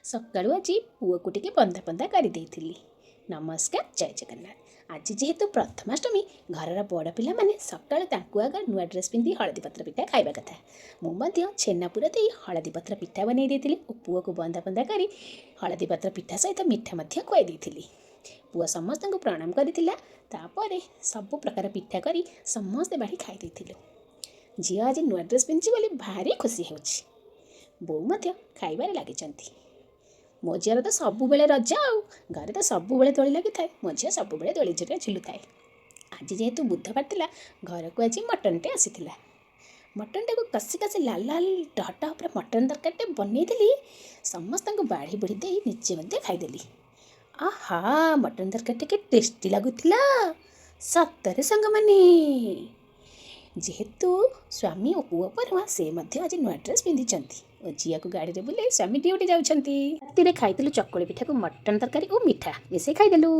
ସକାଳୁ ଆଜି ପୁଅକୁ ଟିକେ ବନ୍ଧା ବନ୍ଧା କରିଦେଇଥିଲି। ନମସ୍କାର, ଜୟ ଜଗନ୍ନାଥ। ଆଜି ଯେହେତୁ ପ୍ରଥମାଷ୍ଟମୀ, ଘରର ବଡ଼ ପିଲାମାନେ ସକାଳୁ ତାଙ୍କୁ ଆଗ ନୂଆ ଡ୍ରେସ୍ ପିନ୍ଧି ହଳଦୀ ପତ୍ର ପିଠା ଖାଇବା କଥା। ମୁଁ ମଧ୍ୟ ଛେନାପୁର ଦେଇ ହଳଦୀ ପତ୍ର ପିଠା ବନେଇ ଦେଇଥିଲି ଓ ପୁଅକୁ ବନ୍ଧା ବନ୍ଧା କରି ହଳଦୀ ପତ୍ର ପିଠା ସହିତ ମିଠା ମଧ୍ୟ ଖୁଆଇ ଦେଇଥିଲି। ପୁଅ ସମସ୍ତଙ୍କୁ ପ୍ରଣାମ କରିଥିଲା। ତାପରେ ସବୁ ପ୍ରକାର ପିଠା କରି ସମସ୍ତେ ବାଢ଼ି ଖାଇ ଦେଇଥିଲୁ। ଝିଅ ଆଜି ନୂଆ ଡ୍ରେସ୍ ପିନ୍ଧିଛି ବୋଲି ଭାରି ଖୁସି ହେଉଛି। ବୋଉ ମଧ୍ୟ ଖାଇବାରେ ଲାଗିଛନ୍ତି। ମୋ ଝିଅର ତ ସବୁବେଳେ ରଜ, ଆଉ ଘରେ ତ ସବୁବେଳେ ଦୋଳି ଲାଗିଥାଏ। ମୋ ଝିଅ ସବୁବେଳେ ଦୋଳି ଝୁଲେ ଝୁଲୁଥାଏ। ଆଜି ଯେହେତୁ ବୁଧବାର ଥିଲା, ଘରକୁ ଆଜି ମଟନ୍ଟେ ଆସିଥିଲା। ମଟନ୍ଟାକୁ କଷି କଷି ଲାଲ ଲାଲ ଟହ ଟହ ପୁରା ମଟନ୍ ତରକାରୀଟେ ବନେଇଥିଲି। ସମସ୍ତଙ୍କୁ ବାଢ଼ି ବୁଢ଼ି ଦେଇ ନିଜେ ମଧ୍ୟ ଖାଇଦେଲି। ଆହା, ମଟନ୍ ତରକାରୀଟା କି ଟେଷ୍ଟି ଲାଗୁଥିଲା ସତରେ ସାଙ୍ଗମାନେ! ଯେହେତୁ ସ୍ୱାମୀ ଓ ପୁଅ ପରୁଆଁ, ସେ ମଧ୍ୟ ଆଜି ନୂଆ ଡ୍ରେସ୍ ପିନ୍ଧିଛନ୍ତି ଓ ଝିଅକୁ ଗାଡ଼ିରେ ବୁଲେଇ ସ୍ୱାମୀ ଡ୍ୟୁଟି ଯାଉଛନ୍ତି। ରାତିରେ ଖାଇଥିଲୁ ଚକୁଳି ପିଠାକୁ ମଟନ୍ ତରକାରୀ ଓ ମିଠା ମିଶେଇ ଖାଇଦେଲୁ।